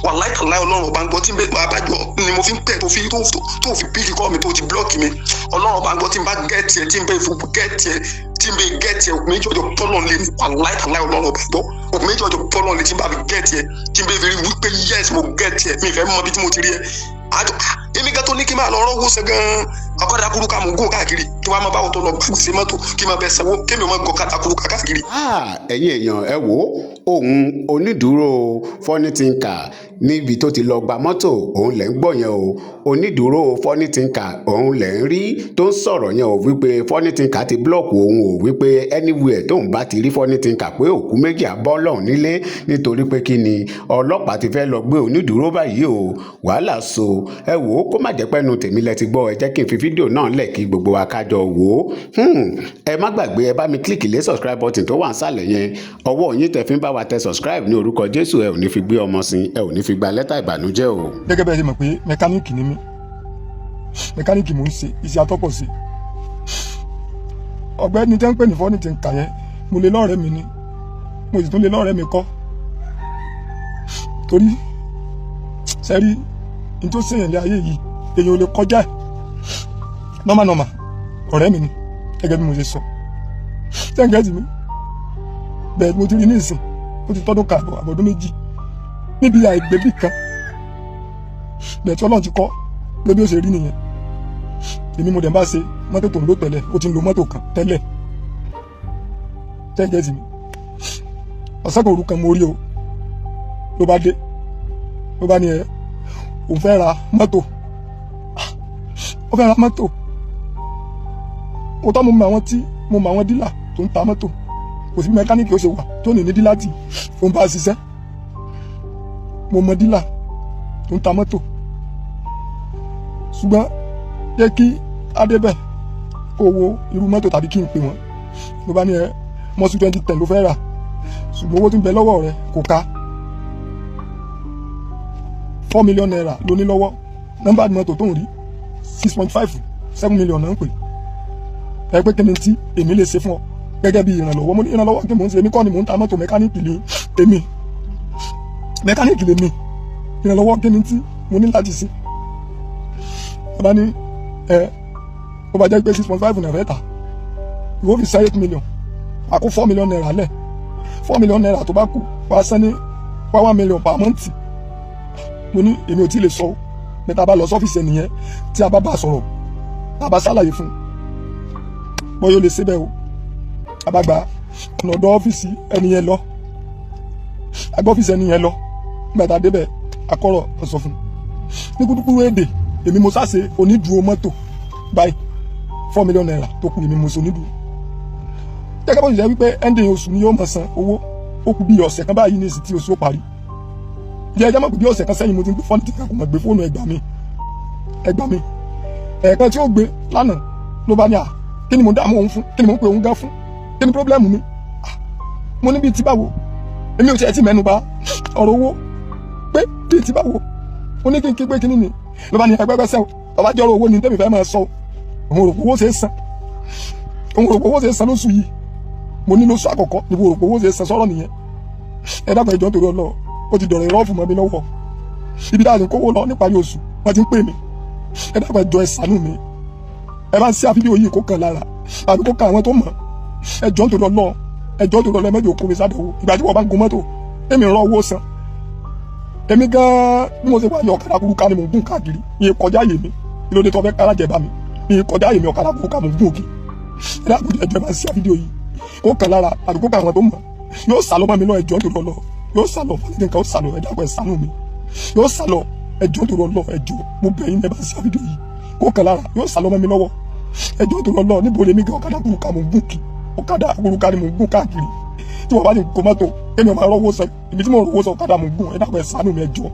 Wàláì tàláì, Ọlọ́run ọba ń gbọ́, tí n bẹ abájọ ni mo fi ń pẹ́ tó fi pick call mi, tó ti block mi. Ọlọ́run ọba ń gbọ́, tí n bá get ẹ, tí n bẹ fi get ẹ, tí n bẹ get ẹ, òkú méjì ọjọ́ tọ́lọ̀ lé. Wàláì tàláì, Ọlọ́run ọba gbọ́, òkú méjì ọjọ́ tọ́lọ̀ lé. Tí n bá fi get ẹ, tí n bẹ fi rí wípé yes, mo get ẹ, mi fẹ́ mọ bí tí mo ti rí ẹ. Àjọ èmi gan tó ní kí n máa lọ rọ́wọ́ sẹ́ gan, ọ̀kadà kúrú ká mò ń gùn káàkiri, kí wàá máa báwo tó lọ gbàgbé mọ́tò, kí n máa bẹ sanwó, kémi ò máa gọ ọ̀kadà kúrú ká káàkiri. Ah, ẹ̀yin èèyàn, ẹ wò ó, òun onídùúró Funny Thinker níbi tó ti lọ gba mọ́tò, òun lẹ̀ ń gbọ́ yẹn o. Onídùúró Funny Thinker, òun lẹ̀ ń rí tó ń sọ̀rọ̀ yẹn o, wípé Funny Thinker ti block òun o, wípé anywhere tóun bá ti rí Funny Thinker, pé òkú méjì àbọ́ lọ́hùn nílé. Nítorí pé kí ni? Ọlọ́pàá ti fẹ́ lọ gbé onídùúró báyìí o. Wàhálà so. Ẹ wò ó, kó má jẹ́ pẹ́nu tèmi lẹ ti gbọ́, ẹ jẹ́ kí n fi fídíò náà lẹ̀ kí gbogbo wa ká jọ wò ó. Ẹ má gbàgbé, ẹ bá mi click lé subscribe button tó wà nísàlẹ̀ yẹn. Ọwọ́ yín tẹ fi ń bá wa tẹ subscribe, ní orúkọ Jésù, ẹ ò ní fi gbé ọmọ sin, ẹ ò ní fi gba lẹ́tà ìbànújẹ́ o. Gẹ́gẹ́ bẹ́ẹ̀ ṣe mọ̀ pé mẹkáníìkì ni mí, mẹkáníìkì mò ń ṣe, iṣẹ́ atọ́pọ̀ sí. Ọ̀gbẹ́ni tẹ́ ń pè ní Funny Thinker yẹn, mo lè lọ́ọ̀rẹ́ mi ni, mo sì tún lè lọ́ọ̀rẹ́ mi kọ́, torí sẹ́rí ní tó ṣèyàn lé ayé yìí, èèyàn ò lè kọjá ẹ̀. Normal normal, ọ̀rẹ́ mi ni, gẹ́gẹ́ bí mo ṣe sọ sẹ́ǹgẹ́tì mi bẹ́ẹ̀. Mo ti rí ní ìsìn, ó ti tọ́dún kan àbọ̀, àbọ̀dún 2 níbi àìgbébì kan bẹ́ẹ̀ tí Ọlọ́run ti kọ́ pé bí ó ṣe rí nìyẹn. Èmi mo dẹ̀ bá ṣe mọ́tò tó ń lò tẹ́lẹ̀, ó ti ń lo mọ́tò kan tẹ́lẹ̀, sẹ́ǹgẹ́tì mi. Ọ̀sán kan òru kan mo rí o, ló bá dé, ló bá ní ẹ òun fẹ́ ra mọ́tò, ó fẹ́ ra mọ́tò. Òótọ́, mo mọ àwọn tí mo mọ àwọn dealer tó ń ta mọ́tò. Kò sí bí mẹkáníìkì ó ṣe wà tó ní ní dealer tí òun bá ṣiṣẹ́. Mo mọ dealer tó ń ta mọ́tò, ṣùgbọ́n jẹ́ kí adébẹ̀ kó wo irú mọ́tò tàbí kí n pè wọ́n. Ló bá ní ẹ mọ́sù 2010 ló fẹ́ rà, ṣùgbọ́n owó tó ń bẹ lọ́wọ́ rẹ kò ká ₦4 million ló ní lọ́wọ́. Nọ́mbà mọ́tò tó ń rí, 6.57 million náà ń pè ẹ. Pé kí ni tí èmi lè ṣe fún ọ gẹ́gẹ́ bí ìrànlọ́wọ́? Mo ní ìrànlọ́wọ́ kí mò ń ṣe? Èmi kọ́ ni mò ń ta mọ́tò, mẹkáníìkì ni èmi, mẹkáníìkì lèmi. Ìrànlọ́wọ́ kí ni tí mo ní láti ṣe? Bàbá ní ẹ ó bá jẹ́ pé 6.5 náírà fẹ́ tà, ìwọ fi san 8 million, àkó ₦4 million lẹ̀, ₦4 million tó bá kù, wàá san ní 1 million per month. Mo ní èmi ò tí ì lè sọ o. Mẹ́ta bá lọ sọ́fíìsì ẹnìyẹn, tí a bá bá a sọ̀rọ̀, tá a bá ṣàlàyé fún un, bóyá ó lè ṣe bẹ́ẹ̀ o. A bá gba ọ̀nà ọ̀dọ̀ ọ́fíìsì ẹnìyẹn lọ, a gbọ́ ọ́fíìsì ẹnìyẹn lọ. Nígbà tá a débẹ̀, akọ́rọ̀ sọ fún un ní kúkúrú èdè, èmi mo sáṣe onídùúró mọ́tò báyìí, ₦4 million tó kù, èmi mo ṣe onídùúró. Gẹ́gẹ́ bó ṣe jẹ́ wípé ending oṣù ni yóò máa san owó, ó kù bí ọ̀sẹ̀ kan báyìí ní ìsìn tí oṣù ó parí. Jẹ́ ẹjẹ́ mọ̀ pé bí ọ̀sẹ̀ kan sẹ́yìn mo ti ń gbé Funny Thinker, kò mọ̀ gbé fóònù. Ẹgbàá mi, ẹgbàá mi. Ẹ̀ẹ̀kan tí ó gbé lánàá, ló bá ní à, kí ni mo dààmú òun fún? Kí ni mo ń pe òun gan fún? Kí ni problem mi? Mo ní bíi ti báwo? Èmi ò tiẹ̀ ti mẹ́nu bà ọ̀rọ̀ owó, pé bíi ti báwo? Mo ní kí n kí pé kí ni ni. Ló bá ní ẹgbẹ́gbẹ́ sẹ́wọ̀, bàbá jọrọ owó ni tẹ́mi fẹ́ máa sọ, òun rò pé owó ṣe é san, òun rò pé owó ṣe é san lóṣù yìí. Mo ní lóṣù àkọ́kọ́ ni mo rò pé owó ṣe é san. Sọ̀rọ̀ nìyẹn. Ẹ dákun, ẹjọ́, nítorí Ọlọ́run, ó ti dọ̀rọ̀ ìrọ́ọ̀fù mọ́ mi lọ́wọ́. Ibi táà ní kówó lọ níparí oṣù, wọ́n ti ń pè mí. Ẹ dákun, ẹjọ́, ẹ ṣàánú mi. Ẹ bá ń ṣe àfihàn yìí kó kàn lára àbí kó kàn àwọn tó mọ̀. Ẹjọ́, nítorí Ọlọ́run, ẹjọ́, nítorí Ọlọ́run, ẹ mẹ́jọ kó mi sádẹ̀wò. Ìgbà tí wọ́n bá ń gun mọ́tò, èmi ń rọ owó san. Èmi gan-an bí mo ṣe wà ní, ọ̀kadà kúrúkà ni mò ń gùn káàkiri. Ìyẹn kọjá yè mi. Kí ló dé tó fẹ́ kára jẹ bá mi? Ìyẹn kọjá yè mi, ọ̀kadà kúrúkà mò ń gùn òkè. Ẹ dákun, ẹjọ́, ẹ bá ń ṣe fídíò yìí kó kàn lára àbí kó kàn àwọn tó mọ̀. Yóò sálọ mọ́ mi lọ, ẹjọ́, nítorí Ọlọ́run, yóò sálọ. Fọlẹ́dẹ̀ nǹkan ó sálọ. Ẹ dákun, ẹ ṣàánú mi, yóò sálọ. Ẹjọ́, nítorí Ọlọ́run, ẹjọ́, mo bẹ̀ yín, ẹ bá ń ṣe fídíò yìí kó kàn lára. Yóò sálọ mọ́ mi lọ́wọ́. Ẹjọ́, nítorí Ọlọ́run. Níbo lèmi gan? Ọ̀kadà kúrúkà mò ń gùn kí, ọ̀kadà kúrúkà ni mò ń gùn káàkiri. Tí wọ́n bá ti kó mọ́tò, èmi ò máa rọ́wọ́ sọ. Èmi tí mo rọ́wọ́ sọ, ọ̀kadà mò ń gùn. Ẹ dákun, ẹ ṣàánú mi, ẹjọ́,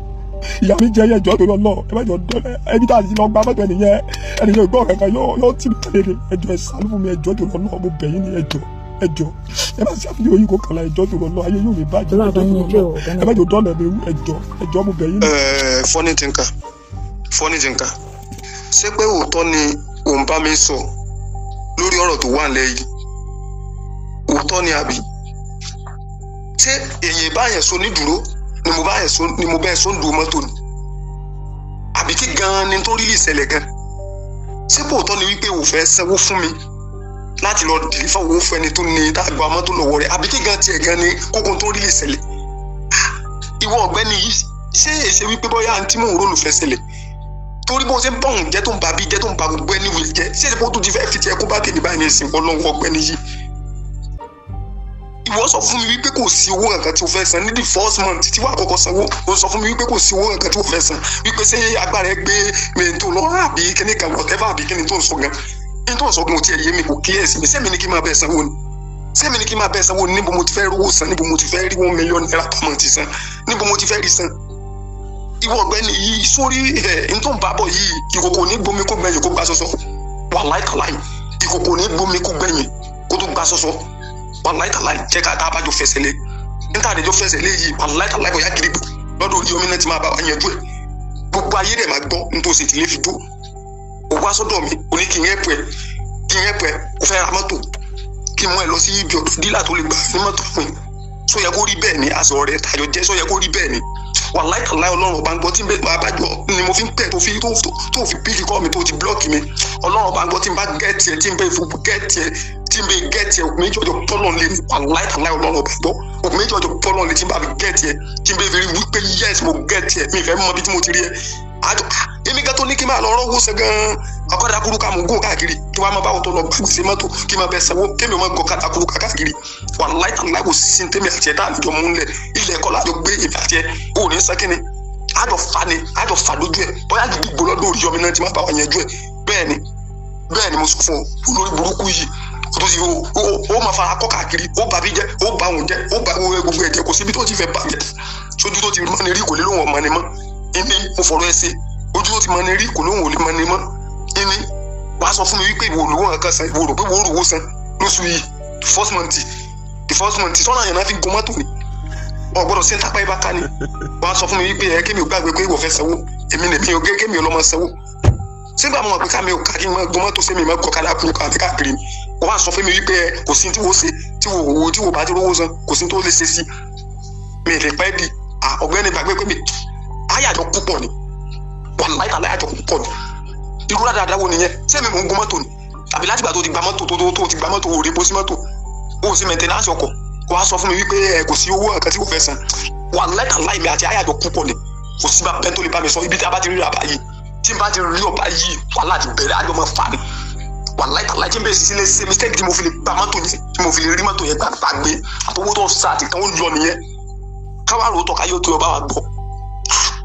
ìyá mi jẹ́. Ẹjọ́, torí Ọlọ́run, ẹ má jọ dọ́lẹ̀. Ẹbí tá a ti lọ gba mọ́tò, ẹnìyẹn, ẹnìyẹn gbọ́ kankan, yóò tì mí lére. Ẹjọ́, ẹ ṣàánú fún mi, ẹjọ́, torí Ọlọ́run, mo bẹ̀ yín ní ẹjọ́, ẹjọ́, ẹ má ṣe àfihàn yìí kó kàn lá. Ẹjọ́, torí Ọlọ́run, ayé yóò mi bàjẹ́. Ẹjọ́, torí Ọlọ́run, ẹ má jọ dọ́lẹ̀ mi. Ẹjọ́, ẹjọ́, mo bẹ̀ yín ní. Funny Thinker, Funny Thinker, ṣé pé òótọ́ ni òun bá mi sọ lórí ọ̀rọ̀ tó wà nílẹ̀ yìí? Òótọ́ ni àbí? Ṣé èyàn báyẹn so nídùúró? Ni mo bá ẹ̀sùn ni mo bá ẹ̀sùn dùn mọ́tò ni, àbí kí gan-an ni tó rí lè ṣẹlẹ̀ gan? Ṣé kò tọ́ ni wípé o fẹ́ sanwó fún mi láti lọ deliver owó fún ẹni tó ní tá a gba mọ́tò lọ́wọ́ rẹ̀, àbí kí gan tiẹ̀ gan ni kókó tó rí lè ṣẹlẹ̀? Ìwọ ọ̀gbẹ́ni yìí, ṣé èsè wípé bóyá àǹtí mò ń rólù fẹ́ ṣẹlẹ̀, torí bó ṣe ń bọ̀hùn jẹ́, tó ń ba bí jẹ́, tó ń ba gbogbo ẹni wìlì jẹ́, ṣé èsè bó tó ti fẹ́ fi tiẹ̀ kó bá tèmi báyìí ní ìsìn? Ọlọ́wọ́, ọ̀gbẹ́ni yìí, ìwọ sọ fún mi wípé kò sí owó kankan tí o fẹ́ san ní the first month tí wàá kọ́kọ́ sanwó. O sọ fún mi wípé kò sí owó kankan tí o fẹ́ san, wípé ṣé agbára ẹ gbé mi tó lọ àbí kíní kan, whatever, àbí kíní tó ń sọ gan, kíní tó ń sọ gan ò tiẹ̀ yé mi, kò clear sí mi. Sẹ́mi ni kí n máa bẹ́ẹ̀ sanwó ni? Sẹ́mi ni kí n máa bẹ́ẹ̀ sanwó ni? Níbo mo ti fẹ́ rówó san? Níbo mo ti fẹ́ rí ₦1 million per month san? Níbo mo ti fẹ́ rí san? Ìwọ ọ̀gbẹ́ni yìí, sórí ẹ̀ n tó ń bá bọ̀ yìí, ìkòkò ní gbomi kó gbẹ̀yìn kó gbá sọ́sọ́. Wàláì tàláì, ìkòkò ní gbomi kó gbẹ̀yìn kó tó gbá sọ́sọ́. Wàláì tàláì, jẹ́ ká tá a bá jọ fẹsẹ̀ lé níta àdéjọ fẹsẹ̀ lé yìí, wàláì tàláì, bọ̀yá gidigbo lọ́dọ̀ orí omi náà ti máa bá wa yanjú ẹ̀. Gbogbo ayé rẹ̀ máa gbọ́ nítòsí tí lè fi jó. O wá sọ́dọ̀ mi, o ní kí n help ẹ, kí n help ẹ, o fẹ́ ra mọ́tò, kí n mú ẹ lọ sí ibi ọ̀dọ̀ dealer tó lè gbà ní mọ́tò fún yín. Sọ yẹ kó rí bẹ́ẹ̀ ni? Aṣọ rẹ̀ tàjọ jẹ́, sọ yẹ kó rí bẹ́ẹ̀ ni? Wàláì tàláì, Ọlọ́run ọba ń gbọ́, tí n bẹ abájọ ni mo fi ń pẹ́ tó fi tó fi pick call mi, tó ti block mi. Ọlọ́run ọba ń gbọ́, tí n bá get ẹ, tí n bẹ fún get ẹ, tí n bẹ get ẹ, òkú méjì ọjọ́ bọ́lọ̀ lé ní. Wàláì tàláì, Ọlọ́run ọba gbọ́, òkú méjì ọjọ́ bọ́lọ̀ lé. Tí n bá fi get ẹ, tí n bẹ fi rí wípé yes, mo get ẹ, mi fẹ́ mọ bí tí mo ti rí ẹ. Àjọ èmi gan tó ní kí n máa lọ rọ́wọ́ sẹ gan, ọ̀kadà kúrú ká mò ń gùn káàkiri, kí wàá máa báwo tó lọ gbàgbé mọ́tò, kí n máa bẹ sanwó, kémi máa gọ kàdà kúrú káàkiri. Wàláì tàláì, kò sí tèmi àti ẹ̀ tá àjọ mú lẹ̀ ilẹ̀ ẹ̀kọ́ lájọ gbé èmi àti ẹ̀ ò ní sán kíni, àjọ fa ni, àjọ fa lójú ẹ̀. Bóyá gbogbo lọ́dọ̀ orí yọmi náà ti máa bá wa yanjú ẹ̀. Bẹ́ẹ̀ ni, bẹ́ẹ̀ ni mo sọ fún ọ. Olórí burúkú yìí, o tó ti o máa fara kọ́ káàkiri, ó bà bí jẹ́, ó bà òun jẹ́, ó bà gbogbo ẹ̀ jẹ́. Kò síbi tó ti fẹ́ bàjẹ́ sójú tó ti mọ́ ni rí, kò lè lóhùn ọmọ ni mọ́. Ìní mo fọ̀rọ̀ ẹ ṣe, ojú tó ti mọ ni rí, kò lóhùn ò lè mọ ni mọ́. Ìní wàá sọ fún mi wípé ìwò olówó kankan san, ìwò rò pé ìwò òrùwò san lóṣù yìí, first month, the first month sọ́nà yẹn náà fi gun mọ́tò ni ọ̀ gbọ́dọ̀ sí tápá ibà ká ni. Wàá sọ fún mi wípé ẹ kémi ò gbàgbé pé ìwọ fẹ́ sanwó, èmi nìmi ò gé, kémi ò lọ́mọ sanwó. Sígbà mo mọ̀ pé ká mi ò ká kí n máa gun mọ́tò, sẹ́mi máa gọ kádà kúrú káàkiri káàkiri ni? Wàá sọ fún mi wípé ẹ kò sí tí wò ṣe, tí wò wò tí wò bá ti rówó san, kò sí tó lè ṣe sí mi lè pẹ́ di. Ọ̀gbẹ́ni, gbàgbé pé mi ayàjọ púpọ̀ ni. Wàláì tàláì, àjọ púpọ̀ ni. Irú dáadáa wo nìyẹn? Sẹ́mi mò ń gun mọ́tò ni, tàbí látìgbà tó ti gba mọ́tò, tó ti gba mọ́tò, ò rí bó sí mọ́tò, ó sì maintenance ọkọ̀, wàá sọ fún mi wípé ẹ kò sí owó nǹkan tí kò fẹ́ san. Wàláì tàláì, mi àti ayàjọ púpọ̀ ni. Kò sí bá bẹ́ẹ̀ tó lè bá mi sọ. Ibi tí a bá ti rí ra báyìí, tí n bá ti rí ọba yìí, wàhálà ti bẹ̀rẹ̀, àjọ máa fà ni. Wàláì tàláì, tí n bẹ̀rẹ̀ sí lè ṣe mistake tí mo fi lè gba mọ́tò yẹn, tí mo fi lè rí mọ́tò yẹn gbàgbé, àtọwọ́ tó sa àti kan ó lọ nìyẹn. Káwá rò ó tọ́ káyọ̀ tó ọba wa gbọ́.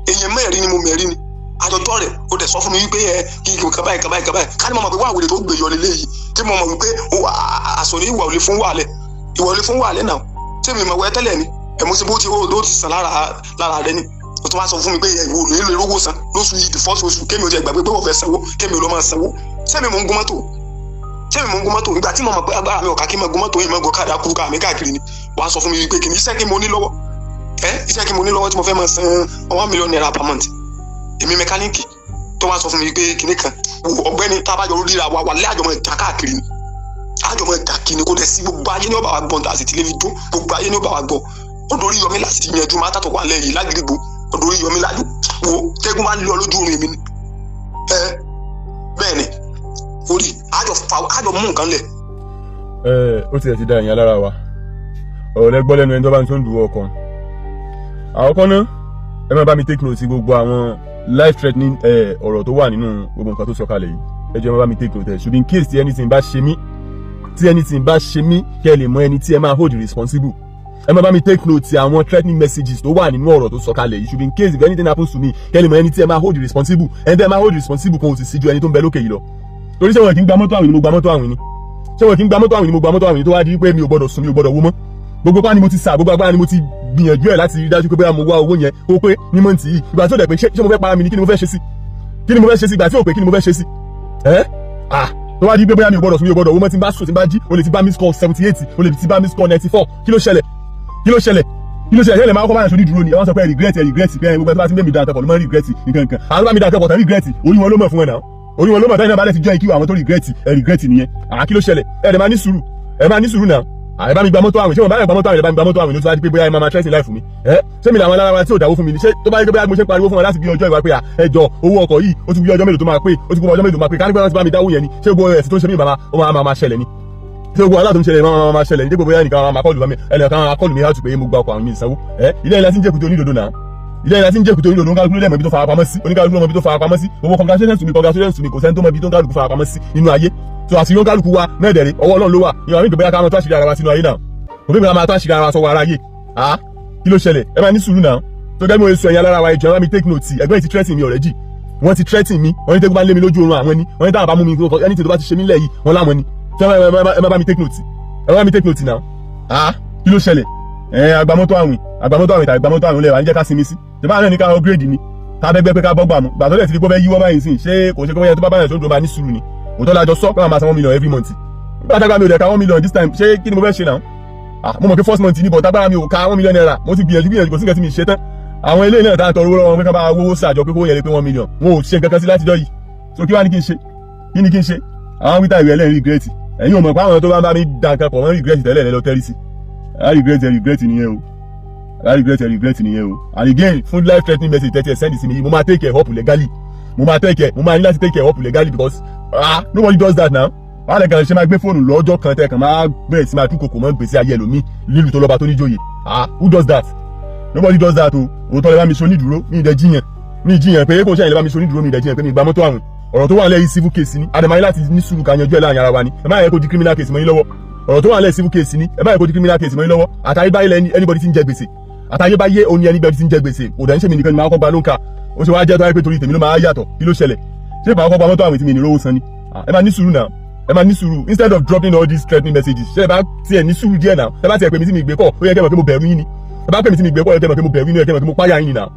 Èèyàn mẹ́rin ni mo mẹ́rin ni àjọjọ́ rẹ̀. Ó dẹ̀ sọ fún mi wípé ẹ kí n kàn báyìí, kàn báyìí, kàn báyìí. Ká ní mo mọ̀ pé wà wèrè tó gbé yọ lélẹ́ yìí, tí mo mọ̀ wípé àsọ̀rí ìwà ò lè fún wàlẹ̀, ìwà ò lè fún wàlẹ̀ náà. Tí mi mọ̀ wẹ́ tẹ́lẹ̀ ni ẹ̀ mo ṣe bó ti ó ti sàn lára rẹ ni. O tún wá sọ fún mi pé ìwò ò lè rówó san lóṣù yìí, the first oṣù. Kémi ò jẹ́ gbàgbé pé wọ́n fẹ́ sanwó, kémi ò lọ máa sanwó. Sẹ́mi mò ń gun mọ́tò? Sẹ́mi mò ń gun mọ́tò? Nígbà tí mo mọ̀ pé agbára mi ò ká kí n máa gun mọ́tò yìí, máa gun káàdà kúrú ká mi káàkiri ni, wàá sọ fún mi wípé kí ni iṣẹ́ kí mo ní lọ́wọ́ ẹ, iṣẹ́ kí mo ní lọ́wọ́ tí mo fẹ́ máa san ₦1 million per month, èmi mẹkáníìkì tó wá sọ fún mi pé kinní kan. Ọ̀gbẹ́ni, tá a bá jọ ríra wa, wà lé àjọmọ ìjà káàkiri ni, àjọmọ ìjà kiri. Kò dẹ̀ sí, gbogbo ayé ní ó bá wa gbọ́n, tá a sì ti lè fi jó, gbogbo ayé ní ó bá wa gbọ́. Ó dorí yọmí láti ti yanjú máa tàtọ̀ wà lẹ́yìn lágídígbò. Ó dorí yọmí lájú wo tẹ́gùn bá ń lọ lójú oorun èmi ni ẹ. Bẹ́ẹ̀ ni orí àjọ fa, àjọ mú nǹkan lẹ̀. Ẹ ó tiẹ̀ ti da ìyẹn lára wa. Ọ̀rọ̀ lẹ gbọ́ lẹ́nu ẹni tó bá ń tó ń dùn ọkàn. Àkọ́kọ́ náà, ẹ máa bá mi take note gbogbo àwọn life threatening ọ̀rọ̀ tó wà nínú gbogbo nǹkan tó sọ kalẹ̀ yìí. Ẹ jọ̀ọ́, ẹ máa bá mi take note ẹ̀ ṣùgbọ́n in case tí anything bá ṣe mí, tí anything bá ṣe mí, kẹ́ ẹ lè mọ ẹni tí ẹ máa hold responsible. Ẹ máa bá mi take note àwọn threatening messages tó wà nínú ọ̀rọ̀ tó sọ kalẹ̀ yìí ṣùgbọ́n in case if anything happens to me, kẹ́ ẹ lè mọ ẹni tí ẹ máa hold responsible. Ẹni tí ẹ máa hold responsible kan ò sì sí ju ẹni tó ń bẹ lókè yìí lọ. Torí ṣé wọn kì í gba mọ́tò àwìn ni mo gba mọ́tò àwìn ni? Ṣé wọn kì í gba mọ́tò àwìn ni mo gba mọ́tò àwìn ni, tó wá di pé mi ò gbọ́dọ̀ sùn, mi ò gbọ́dọ̀ wó mọ́? Gbogbo pa ni mo ti sà, gbogbo agbára ni mo ti gbìyànjú ẹ̀ láti rí dájú pé bóyá mo wá owó yẹn ó pé ní month yìí. Ìgbà tí ó dẹ̀ pé, ṣé mo fẹ́ para mi ni? Kí ni mo fẹ́ ṣe sí? Kí ni mo fẹ́ ṣe sí? Ìgbà tí ò pé, kí ni mo fẹ́ ṣe sí? Ẹ́ ah, tó wá di pé bóyá mi ò gbọ́dọ̀ sùn, mi ò gbọ́dọ̀ owó mọ́. Tí n bá sùn, tí n bá jí, o lè ti bá miss call 78, o lè ti bá miss call 94. Kí ló ṣẹlẹ̀? Kí ló ṣẹlẹ̀? Kí ló ṣẹlẹ̀? Ṣẹlẹ̀ máa kọ́ báyọ̀ sóní dúró ni. Wọ́n sọ pé regret, regret, pé gbogbo ẹ̀ tó bá ti ń bẹ̀ mí dáa tọkọ̀ ló máa ń regret nǹkan nǹkan. Àwọn tó bá mi dáa tọkọ̀ tán regret, orí wọn ló mọ̀ fún ẹ náà, orí wọn ló mọ̀. Táyìn náà bá lẹ̀ ti join queue àwọn tó regret, ẹ regret nìyẹn. Àá, kí ló ṣẹlẹ̀? Ẹ dẹ̀ máa ní sùúrù, ẹ máa ní sùúrù náà. Ẹ bá mi gba mọ́tò àwìn. Ṣé mo bá yẹ gba mọ́tò àwìn? Ẹ bá mi gba mọ́tò àwìn ló ti wá di pé bóyá ẹ máa threaten life mi. Ẹ ṣé mi làwọn alára wa tí ò dáwó fún mi ni? Ṣé tó bá yẹ pé bóyá mo ṣe ń pariwo fún wọn láti bí ọjọ́ ìwà pé ẹ jọ, owó ọkọ̀ yìí, ó ti bí ọjọ́ mélòó tó máa pé, ó ti kú ọjọ́ mélòó tó máa pé, ká nígbà wọn ti bá mi dáwó yẹn ni, ṣé gbogbo ẹ̀sìn tó ń ṣe mí màmá ó máa ṣẹlẹ̀ ni? Ṣé gbogbo aláàtò ń ṣẹlẹ̀ máa ṣẹlẹ̀ ní? Dípò bóyá nìkan máa call mi, ẹnìkan máa call mi láti pé mo gba ọkọ̀ àwọn mi ìsanwó. Ẹ ilé ẹ̀ láti ń jẹ́kùtì onídòdó náà, ilé ẹ̀ láti ń jẹ́kùtì onídòdó. Oníkálukú ló dẹ̀ mọ̀ ibi tó fara pamọ́ sí, oníkálukú ló mọ̀ ibi tó fara pamọ́ sí. Gbogbo congratulations to me, congratulations to me, kò sẹ́ni tó mọ̀ ibi tó ń kálukú fara pamọ́ sí nínú ayé. So àṣírí oníkálukú wa náà dẹ̀rẹ̀, ọwọ́ Ọlọ́run ló wà. Ìwà mi ìgbẹ́ ká máa tó àṣírí ara wa sínú ayé náà, òbí mi ká máa tó àṣírí ara wa sọ́wọ́ ara ayé. Ah, kí ló ṣẹlẹ̀? Ẹ máa ní sùúrù náà. Tó gẹ́gẹ́ bí mo ṣe sọ, ẹ̀yin alára wa, ìjọba mi, take note. Ẹgbẹ́ yìí ti threaten mi already. Wọ́n ti threaten mi. Wọ́n ní tẹ́gbọ́n bá ń lé mi lójú oorun àwọn ni, wọ́n ní táwọn bá mú mi, ẹni tó bá ti ṣe mí lẹ̀ yìí, wọ́n láwọn ni. Ẹ má bá mi take note, ẹ má bá mi take note now. Ah, kí ló ṣẹlẹ̀? Ẹ agbamọ́tò àwìn, agbamọ́tò àwìn tàbí agbamọ́tò àwìn lẹ́wà ń jẹ́ ká sinmi sí. Ìjọba náà ní ká upgrade ni, ká bẹ́gbẹ́ pé ká bọ́gbà mu gbà tó lẹ̀ ti di pé ó fẹ́ yíwọ́ báyìí sìn. Ṣé kò ṣe pé bóyá tó bá báyìí tó ń dùn, bá ní sùúrù ni? Òótọ́ la jọ sọ pé màá máa san 1 million every month. Nígbà tágbà mi ò dẹ̀ ka 1 million this time, ṣé kí ni mo fẹ́ ṣe náà? Ah, mo mọ̀ pé first month ni, but tágbára mi ò ka ₦1 million. Mo ti gbìyànjú gbìyànjú, kò sí nǹkan tí mi ṣe tán. Àwọn ilé náà tá à ń tọrọ owó lọ́wọ́ wọn pé ká bá wówó sàjọ pé kó yẹ lé pé 1 million, wọn ò ṣe nǹkan kan sí látijọ́ yìí. So kí wá ní kí n ṣe? Kí ni kí n ṣe? Àwọn wíta ìwé ẹlẹ́rìí regret. Ẹ̀yin ò mọ̀ pé àwọn tó bá ń bá mi da nǹkan pọ̀, wọ́n regret tẹ́lẹ̀ lọ tẹ́rí sí. I regret, ẹ regret nìyẹn o. I regret, ẹ regret nìyẹn o. And again, fún life threatening message tẹ́tí ẹ send sí mi, mo máa take care up legally. Mo máa take care, mo máa ní láti take care up legally, because ah, nobody does that now. Wàá lẹ́gàn ṣe máa gbé fóònù lọ́jọ́ kan tẹ́ kàn máa bẹ̀rẹ̀ sí máa tún kòkò mọ́ gbèsè ayé ẹlòmíì nílùú tó lọ́ba tó níjòyè. Ah, who does that? Nobody does that o. Òótọ́ lè bá mi ṣe onídùúró, mi ì dẹ̀ jiyàn, mi ì jiyàn pé kò ṣe àyìn lè bá mi ṣe onídùúró, mi ì dẹ̀ jiyàn pé mi gba mọ́tò àwìn. Ọ̀rọ̀ tó wà lẹ́yìn, civil case ni. Àdèmàyé láti ní sùúrù ká yanjú ẹ̀ láàrin ara wa ni. Ẹ má yẹ kó di criminal case mọ́ yín lọ́wọ́. Ọ̀rọ̀ tó wà lẹ́yìn, civil case ni. Ẹ má yẹ kó di criminal case mọ́ yín lọ́wọ́. Àtàyébáyé lẹ́ni anybody ti ń jẹ gbèsè, àtàyébáyé òní anybody ti ń jẹ gbèsè. Kò dẹ̀ ń ṣe mi nìkan ni màá kọ́ gba ló ń ka. Ó ṣe wá jẹ́ tó wáyé pé torí tèmi ló máa yàtọ̀? Kí ló ṣẹlẹ̀? Ṣé màá kọ́ gba mọ́tò àwìn tí mi ní rówó san ni? Ẹ máa ní sùúrù náà, ẹ máa ní sùúrù. Instead of dropping all these threatening messages, ṣé ẹ bá tiẹ̀ ní sùúrù díẹ̀ náà? Ẹ bá tiẹ̀ pè mí tí mi gbé kọ̀, ó yẹ kẹ́ mọ̀ pé mo bẹ̀rù yín ni. Ẹ bá pè mí tí mi gbé kọ̀, ó yẹ kẹ́ mọ̀ pé mo bẹ̀rù yín ni, ó yẹ kẹ́ mọ̀ pé mo páyà yín ni náà.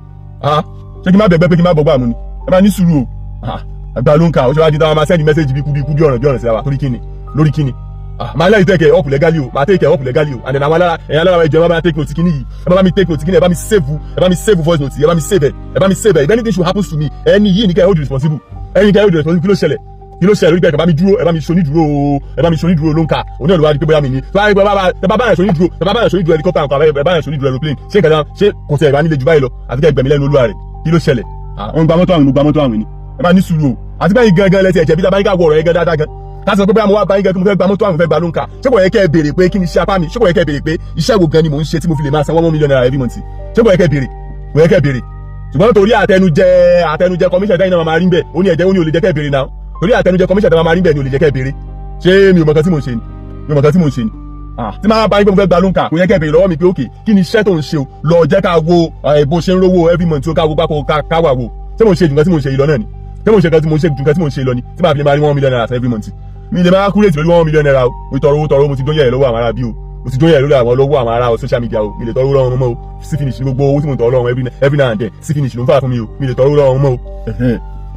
Ah, ṣé kí n má bẹ̀gbẹ́ pé kí n má bọ̀gbà mu ni? Ẹ máa ní sùúrù o. Ah, àgbà ló ń kà. Ó ṣe wá di táwọn máa send message bí kú bí kú, bí ọ̀ràn bí ọ̀ràn sí wa? Torí kíni? Lórí kíni? Ah, máa lẹ́yìn take up legally o, máa take up legally o. And then àwọn alára, ẹ̀yin alára, ẹ̀jọ̀, ẹ bá mi take note kíní yìí, ẹ bá mi take note kíní, ẹ bá mi save, ẹ bá mi save voice note, ẹ bá mi save ẹ, ẹ bá mi save ẹ. If anything should happen to me, ẹni yìí ní kẹ́ ẹ hold responsible, ẹni kẹ́ ẹ hold responsible. Kí ló ṣẹlẹ̀? Kí ló ṣẹlẹ̀? Lórí pé ẹ bá mi dúró, ẹ bá mi ṣoní dúró o, ẹ bá mi ṣoní dúró ló ń ka òun náà ló wá di pé bóyá mi ní tó bá yẹ pé bá bá yẹn ṣoní dúró, ẹ bá bá yẹn ṣoní dúró helicopter nǹkan, ẹ bá yẹn ṣoní dúró aeroplane, ṣé nǹkan náà ṣé kò tẹ̀ ẹ̀ bá nílé jù báyìí lọ? Àti kẹ́ gbẹ̀mí lẹ́nu olúwa rẹ̀. Kí ló ṣẹlẹ̀? Wọ́n gba mọ́tò àwìn, mo gba mọ́tò àwìn ni. Ẹ máa ní sùúrù o. Àti bẹ́ẹ̀ gangan lẹ́sẹ̀ ẹ̀jẹ̀ bí tábà yín ká wọ ọ̀rọ̀ yẹn gan dáadáa gan, ká sọ pé bóyá mo wá bá yín gan kí mo fẹ́ gba mọ́tò àwìn, fẹ́ gba ló ń kà, ṣé kò yẹ kẹ́ ẹ béèrè pé kí ni iṣẹ́ apá mi? Ṣé kò yẹ kẹ́ ẹ béèrè pé iṣẹ́ wo gan ni mò ń ṣe tí mo fi lè máa san ₦1 million every month? Ṣé kò yẹ kẹ́ ẹ béèrè? Kò yẹ kẹ́ ẹ béèrè. Ṣùgbọ́n torí àtẹnujẹ, àtẹnujẹ commission tẹ́yìn náà máa rí bẹ́ẹ̀, ó ní ẹ̀jẹ̀, ó ní ò lè jẹ́ kẹ́ ẹ béèrè náà. Torí àtẹnujẹ commission tẹ́yìn máa rí bẹ́ẹ̀ ni ò lè jẹ́ kẹ́ ẹ béèrè. Ṣé mi ò mọ̀ kan tí mò ń ṣe ni? Mi ò mọ̀ kan tí mò ń ṣe ni? Tí máa bá yín pé mo fẹ́ gba ló ń kà, kò yẹ kẹ́ ẹ béèrè lọ́wọ́ mi pé okay, kí ni iṣẹ́ tó ń ṣe o? Lọ jẹ́ ká wo bó ṣe ń rówó every month tí ó ká wo pákó ká wà wo. Ṣé mo ń ṣe jù nǹkan tí mo ń ṣe yìí lọ náà ni? Ṣé mo ń ṣe nǹkan tí mo ń ṣe jù nǹkan tí mo ń ṣe lọ ni tí màá fi lè máa rí ₦1 million every month? Mi lè máa kúrètì lórí ₦1 million o. Mo tọrọ owó, tọrọ owó, mo ti dún yẹ̀ lọ́wọ́ àwọn ará bí o. Mo ti dún yẹ̀ lórí àwọn lọ́wọ́ àwọn ará social media o. Mi lè tọrọ owó lọ́wọ́ wọn mọ́ o. Sí finish ní gbogbo owó tí mo tọrọ lọ́wọ́ every now and then. Sí finish ló ń fà fún mi o. Mi lè tọrọ owó lọ́wọ́ wọn mọ́ o.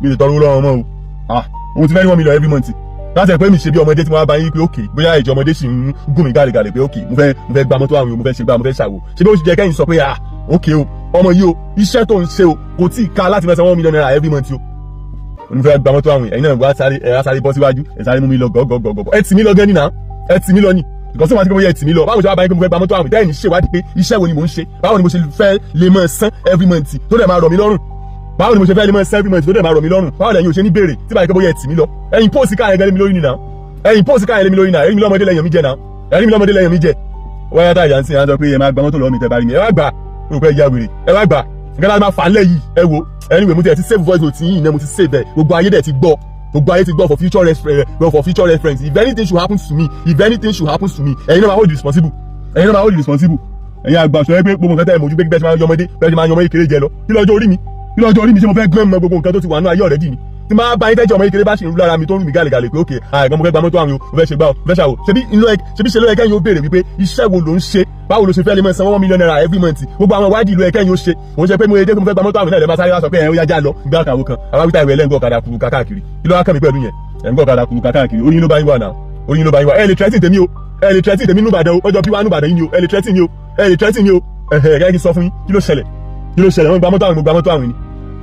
Mi lè tọrọ owó lọ́wọ́ wọn mọ́ o. Ah, mo ti fẹ́ ní 1 million every month láti ẹ̀ pé mi ṣe bí ọmọdé tí mo wá bá yín pé okay, bóyá ìjọ ọmọdé sì ń gùn mí gàlégàlé pé okay, mo fẹ́ gba mọ́tò àwìn o, mo fẹ́ ṣe gbá, mo fẹ́ ṣàwò. Ṣé bí ó ṣe jẹ́ kẹ́yìn sọ pé ah, okay o, ọmọ yìí o, iṣẹ́ tó ń ṣe o, kò tí ì ká láti mẹ́sàn ₦1 million every month o, mo fẹ́ gba mọ́tò àwìn. Ẹ̀yin náà wá sáré, ẹ̀ wá sáré bọ́ síwájú, ẹ̀ sáré mú mi lọ gọ́gọ́gọ́gọ́. Ẹ tì mí lọ gẹ́ nínà, ẹ tì mí lọ ni. Because tí wọ́n ti pé bóyá ẹ tì mí lọ, báwo ṣe wá bá yín pé mo fẹ́ gba mọ́tò àwìn, tẹ́yìn ṣèwádìí pé iṣẹ́ wo ni mò ń ṣe? Báwo ni mo ṣe fẹ́ lè máa san every month tó dẹ̀ máa rọ̀ mí lọ́rùn? Báwo ni mo ṣe fẹ́ lè máa san every month tó dẹ̀ máa rọ̀ mí lọ́rùn? Báwo lẹ́yìn ò ṣe ní béèrè tí báyìí pé bóyá ẹ tì mí lọ? Ẹ̀yin post káyọ̀ gẹ́lẹ́ mi lórí nìyà, ẹ̀yin post káyọ̀ lé mi lórí nìyà. Ẹ̀yin mi lọ́mọdé lẹ́yìn mi jẹ náà, ẹ̀yin mi lọ́mọdé lẹ́yìn mi jẹ. Wáyà tá ìyá ń sìn, á sọ pé ẹ máa gba mọ́tò lọ́wọ́ mi tẹ́ bá rí mi. Ẹ wá gbà, ó pẹ́ ya wèrè. Ẹ wá gbà, nǹkan láti máa fà á lẹ̀ yìí. Ẹ wo, anyway, mo ti ẹ̀ ti save voice note yìí náà, mo ti save ẹ̀. Gbogbo ayé dẹ̀ ti gbọ́, gbogbo ayé ti gbọ́. For future reference, for future reference, if anything should happen to me, if anything should happen to me, ẹ̀yin náà máa hold responsible, ẹ̀yin náà máa hold responsible. Ẹ̀yin àgbà sọ pé gbogbo nǹkan tẹ́ ẹ̀ mojú pé bẹ́ẹ̀ ṣe máa ń yọmọdé, bẹ́ẹ̀ ṣe máa ń yọmọ kékeré jẹ lọ. Kí lọ́jọ́ orí mi? Kí lọ́jọ́ orí mi? Ṣé mo fẹ́ gbọ́n mọ gbogbo nǹkan tó ti wà nínú ayé already ni? Tí máa bá yín tẹ́jọ́ ọmọ kékeré bá ṣe ń rú lára mi tó ń rú mi gàlégàlé pé okay, àìgbọ́n, mo fẹ́ gba mọ́tò àwìn o, mo fẹ́ ṣe gbá o, mo fẹ́ ṣàwò, ṣebí inú ẹ, ṣebí ṣe ló yẹ kẹ́yìn ó béèrè wípé iṣẹ́ wo ló ń ṣe? Báwo ló ṣe fẹ́ lè máa san ₦1 million every month? Gbogbo àwọn ìwádìí ìlú ẹ kẹ́yìn ó ṣe. Òun ṣe pé mo yẹ dé pé mo fẹ́ gba mọ́tò àwìn náà, lè máa sáré wá sọ pé ẹ̀ ó yá, já lọ gbá kàwé kan. Àwọn wíta ìwé ẹlẹ́ngàn ọ̀kadà kuru káàkiri, kí ló wá kàn mí pẹ̀lú yẹn? Ẹ̀ngàn ọ̀kadà kuru káàkiri, oyin ló bá yín wà náà, oyin ló bá yín wà. Ẹ lè threaten tèmi o, ẹ lè threaten tèmi nùbàdàn o. Ọjọ́ bí wàá nùbàdàn yín ni o. Ẹ lè threaten mi o, ẹ lè threaten mi o. Ẹ̀hẹ̀, kẹ́ kí n sọ fún yín. Kí ló ṣẹlẹ̀? Kí ló ṣẹlẹ̀? Wọ́n gba mọ́tò àwìn, mo gba mọ́tò àwìn ni.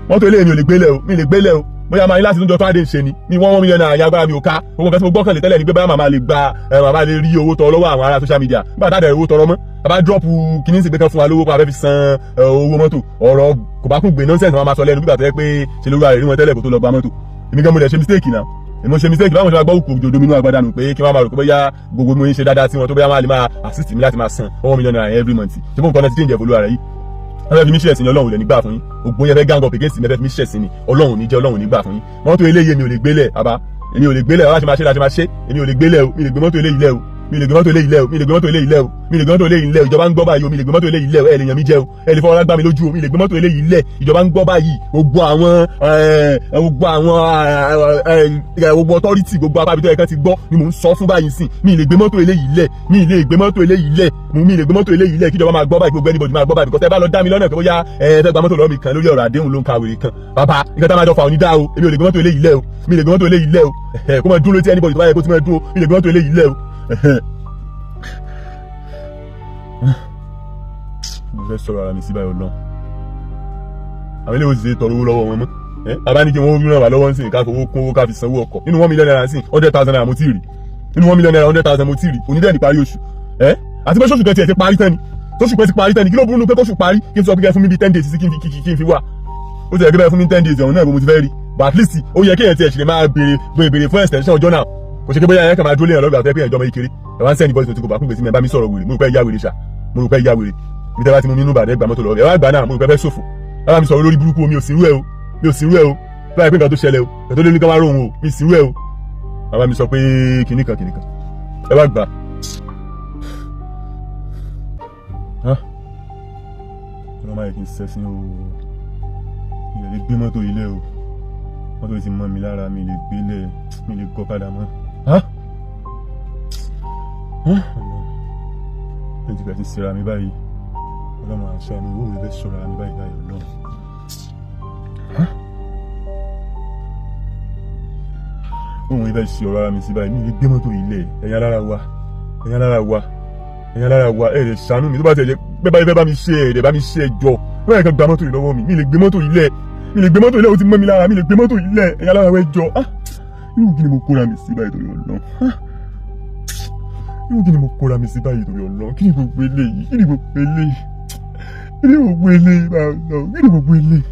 Mọ́tò eléyìí mi ò lè gbélé o, mi lè gbélé o. Bóyá máa ní láti tún jọ tó àdé ń ṣe ni ní 1 million naira yẹn, agbára mi ò ká. Gbogbo nǹkan tí mo gbọ́kànlé tẹ́lẹ̀ ni pé báyà màmá lè gba ẹ, màmá lè rí owó tọrọ lọ́wọ́ àwọn ará social media. Nígbà tá a dẹ̀ owó tọrọ mọ́, bàbá drop kìíní sí pé kán fún wa lówó pa, fẹ́ fi san owó mọ́tò. Ọ̀rọ̀ kò bá kún gbé nonsense wọn máa sọ lẹ́nu bí gbà tó yẹ pé ṣe lóru àrè rí wọn tẹ́lẹ̀ kó tó lọ gba mọ́tò. Èmi gan mo dẹ̀ ṣe mistake náà, èmi ṣe mistake. Báwọn ṣe máa gbọ́ òkú òjòdó mi inú agbádá nù pé kí wọ́n máa rò pé bóyá gbogbo mo ń ṣe dáadáa sí wọn tó, bóyá máa lè máa assist mi láti máa san 1 million naira every month. Ṣé fún nǹkan náà ti change ẹ̀fọ́ olúwa rẹ̀ yìí, wọ́n fẹ́ fi mí ṣe ẹ̀sìn ni. Ọlọ́run ò lè ní gbà fún yín. Ògbón yẹn fẹ́ gang up against mi, fẹ́ fi mí ṣe ẹ̀sìn ni. Ọlọ́run ò ní jẹ́, Ọlọ́run ò ní gbà fún yín. Mọ́tò eléyìí mi ò lè gbélẹ̀ àbá, èmi ò lè gbélẹ̀. Bá ṣe máa ṣe la ṣe máa ṣe. Èmi ò lè gbélẹ̀ o. Mi lè gbé mọ́tò eléyìí lẹ̀ o. Mi lè gbé mọ́tò eléyìí lẹ̀ o. Mi lè gbé mọ́tò eléyìí lẹ̀ o. Mi lè gbé mọ́tò eléyìí lẹ̀ o. Ìjọba ń gbọ́ báyìí o. Mi lè gbé mọ́tò eléyìí lẹ̀ o. Ẹ lè yàn mí jẹ o. Ẹ lè fọwọ́ lágbá mi lójú o. Mi lè gbé mọ́tò eléyìí lẹ̀. Ìjọba ń gbọ́ báyìí. Gbogbo àwọn gbogbo authority, gbogbo apábí tó yẹ kán ti gbọ́ ni mò ń sọ fún báyìí sìn. Mi lè gbé mọ́tò eléyìí lẹ̀. Mi lè gbé mọ́tò eléyìí lẹ̀. Mi lè gbé mọ́tò eléyìí lẹ̀. Kí ìjọba máa gbọ́ báyìí, gbogbo anybody máa gbọ́ báyìí, because ẹ bá lọ dá mi lọ́nà pé bóyá ẹ fẹ́ gba mọ́tò lọ́wọ́ mi kan lórí ọ̀rọ̀ àdéhùn ló ń ka wèrè kan, bàbá nǹkan tá a máa jọ fà òní dá o. Èmi ò lè gbé mọ́tò eléyìí lẹ̀ o. Mi lè gbé mọ́tò eléyìí lẹ̀ o. Kó máa dúró létí anybody tó bá yẹ kó ti máa dúró. Mi lè gbé mọ́tò eléyìí lẹ̀ o. Mo fẹ́ sọ̀rọ̀ ara mi sí báyìí ọlọ́run. Àwọn eléyìí ò sì ṣe tọrọ owó lọ́wọ́ wọn mọ́. Bàbá ní kí wọ́n ràn wá lọ́wọ́ ń sìn, ká fowó kún owó, ká fi sanwó ọkọ̀. Nínú 1 million naira sí, 100,000 naira mo ti rí. Nínú 1 million naira, 100,000 mo ti rí. Onídẹ̀ẹ́ ní parí oṣù àti pé sóṣù kan tiẹ̀ ti parí tán ni, tóṣù kan ti parí tán ni. Kí ló burú nu pé kóṣù parí, kí n sọ pé kẹ́ fún mi bíi 10 days sí, kí n fi wà? Ó ti yẹ kí bẹ́ẹ̀ fún mi 10 days ọ̀hún náà bó mo ti fẹ́ rí, but at least ó yẹ kéèyàn tiẹ̀ ṣì lè máa béèrè béèrè fún extension ọjọ́ náà. Kò ṣe pé bóyá ẹ̀yẹ́ kan máa dúró léèyàn lọ́gbà tó yẹ pé ẹ̀jọ́ ọmọ ìkéré ẹ̀ wá ń send voice note, kò bá kún gbèsè mi. Ẹ̀ bá mi sọ̀rọ̀ wèrè, mo rò pé ẹ̀yà wèrè ṣá, mo rò pé ẹ̀yà wèrè. Ibi tẹ́ bá ti mú mi nínú ìbàdàn, gbà mọ́tò lọ́wọ́ ẹ̀ wá gbà náà. Mo rò pé fẹ́ ṣòfò. Ẹ bá mi sọ̀rọ̀ lórí burúkú. Mi ò sí rú ẹ o. Mi ò sí rú ẹ o. Báyìí pé nǹkan tó ṣẹlẹ̀ o, nǹkan tó lé ní ká wá róhun o, mi sí rú ẹ o. Bàbá mi sọ pé kinní kan kinní kan, ẹ wá gbà. Ọlọ́run má yẹ kí n sẹ́sìn o. Mi lè gbé mọ́tò yìí lẹ̀ o. Mọ́tò yìí ti mọ́ mi lára. Mi lè gbé lẹ̀, mi lè gọ́ padà mọ́. Mi ti bẹ̀rẹ̀ sí síra mi báyìí. Ọlọ́run àṣà mi, owó mi fẹ́ sọ̀rọ̀ ara mi báyìí báyìí ọlọ́run. Òun ìfẹ́ ṣe ọ̀rọ̀ ara mi sí báyìí. Mi lè gbé mọ́tò yìí lẹ̀. Ẹ̀yin alára wa, ẹ̀yin alára wa, ẹ̀yin alára wa, ẹ̀ lè ṣàánú mi. Tó bá tẹ̀ jẹ́ pé báyìí fẹ́ bá mi ṣe, ẹ̀ lè bá mi ṣe. Ẹjọ́ báyìí kan gba mọ́tò yìí lọ́wọ́ mi. Mi lè gbé mọ́tò yìí lẹ̀. Mi lè gbé mọ́tò yìí lẹ̀. Ó ti mọ́ mi lára. Mi lè gbé mọ́tò yìí lẹ̀. Ẹ̀yin alára wa, ẹ jọ̀ọ́. Ah, irú kí ni mo kóra mi sí báyìí torí Ọlọ́run? Ah, irú kí ni mo kóra mi sí báyìí torí Ọlọ́run? Kí ni gbogbo eléyìí? Kí ni gbogbo eléyìí? Kí ni gbogbo eléyìí báyìí Ọlọ́run? Kí ni gbogbo eléyìí?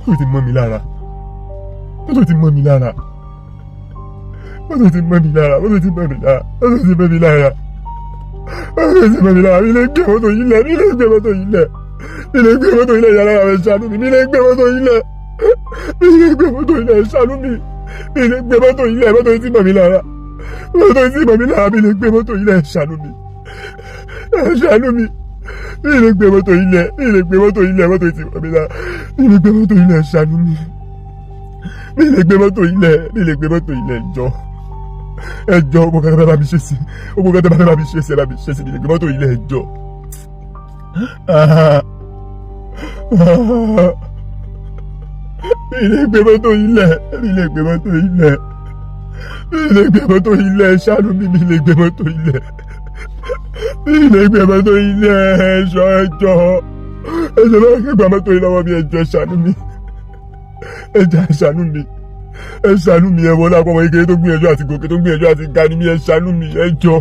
Mọ́tò ti mọ́ mi lára. Mọ́tò ti mọ́ mi lára. Mọ́tò ti mọ́ mi lára. Mọ́tò ti mọ́ mi lára. Mọ́tò ti mọ́ mi lára. Mọ́tò ti mọ́ mi lára. Mi lè gbé mọ́tò yìí lẹ̀. Mi lè gbé mọ́tò yìí lẹ̀. Mi lè gbé mọ́tò yìí lẹ̀. Yàrá rẹ̀ ṣàánú mi. Mi lè gbé mọ́tò yìí lẹ̀. Mi lè gbé mọ́tò yìí lẹ̀. Ṣàánú mi. Mi lè gbé mọ́tò yìí lẹ̀. Mọ́tò yìí ti mọ́ mi lára. Mọ́tò yìí ti mọ́ mi lára. Mi lè gbé mọ́tò yìí lẹ̀. Ṣàánú mi. Ṣàánú mi. Mi lè gbé mọ́tò yìí lẹ̀. Mi lè gbé mọ́tò yìí lẹ̀. Mọ́tò yìí ti mọ́ mi lára. Mi lè gbé mọ́tò yìí lẹ̀. Ṣàánú mi. Mi lè gbé mọ́tò yìí lẹ̀. Mi lè gbé mọ́tò yìí lẹ̀. Jọ, ẹ jọ, gbogbo kan tẹ́ bá mi ṣe sí, gbogbo kan tẹ́ bá fẹ́ bá mi ṣe sí, ẹ bá mi ṣe sí. Mi lè gbé mọ́tò yìí lẹ̀. Jọ. Ah. Ah. Mi lè gbé mọ́tò yìí lẹ̀. Mi lè gbé mọ́tò yìí lẹ̀. Mi lè gbé mọ́tò yìí lẹ̀. Ṣàánú mi. Mi lè gbé mọ́tò yìí lẹ̀. Mi lè gbé mọ́tò yìí lẹ̀. Ẹjọ́, ẹjọ́, ẹjọ́, bá kí gba mọ́tò yìí lọ́wọ́ mi. Ẹjọ́, ṣàánú mi. Ẹjọ́, ṣàánú mi. Ẹ ṣàánú mi. Ẹ wọlé àpamọ́ kékeré tó gbìyànjú àti gòkè, tó gbìyànjú àti ga ni mi. Ẹ ṣàánú mi. Ẹjọ́,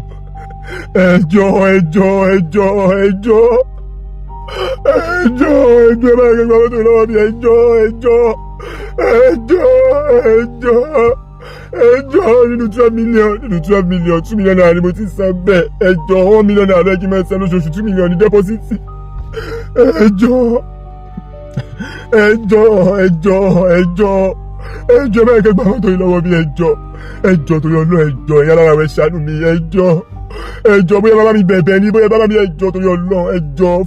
ẹjọ́, ẹjọ́, ẹjọ́, ẹjọ́, ẹjọ́, ẹjọ́, ẹ bá kí gba mọ́tò yìí lọ́wọ́ mi. Ẹjọ́, ẹjọ́, ẹjọ́, ẹjọ́, ẹjọ́. Nínú 12 million, nínú 12 million, 2 million naira ni mo ti san bẹ́ẹ̀. Ẹjọ́, 1 million naira lẹ́yìn kí n máa san lóṣooṣù, 2 million ní deposit. Ẹjọ́, ẹjọ́, ẹjọ́, ẹjọ́, ẹjọ́, bẹ́ẹ̀ kẹ́ gba mọ́tò yìí lọ́wọ́ mi. Ẹjọ́, ẹjọ́, torí Ọlọ́run, ẹjọ́, ẹ̀yin alára rẹ̀ ṣàánú mi. Ẹjọ́, ẹjọ́, bóyá bàbá mi bẹ̀bẹ̀ ni, bóyá bàbá mi, ẹjọ́, torí Ọlọ́run, ẹjọ́.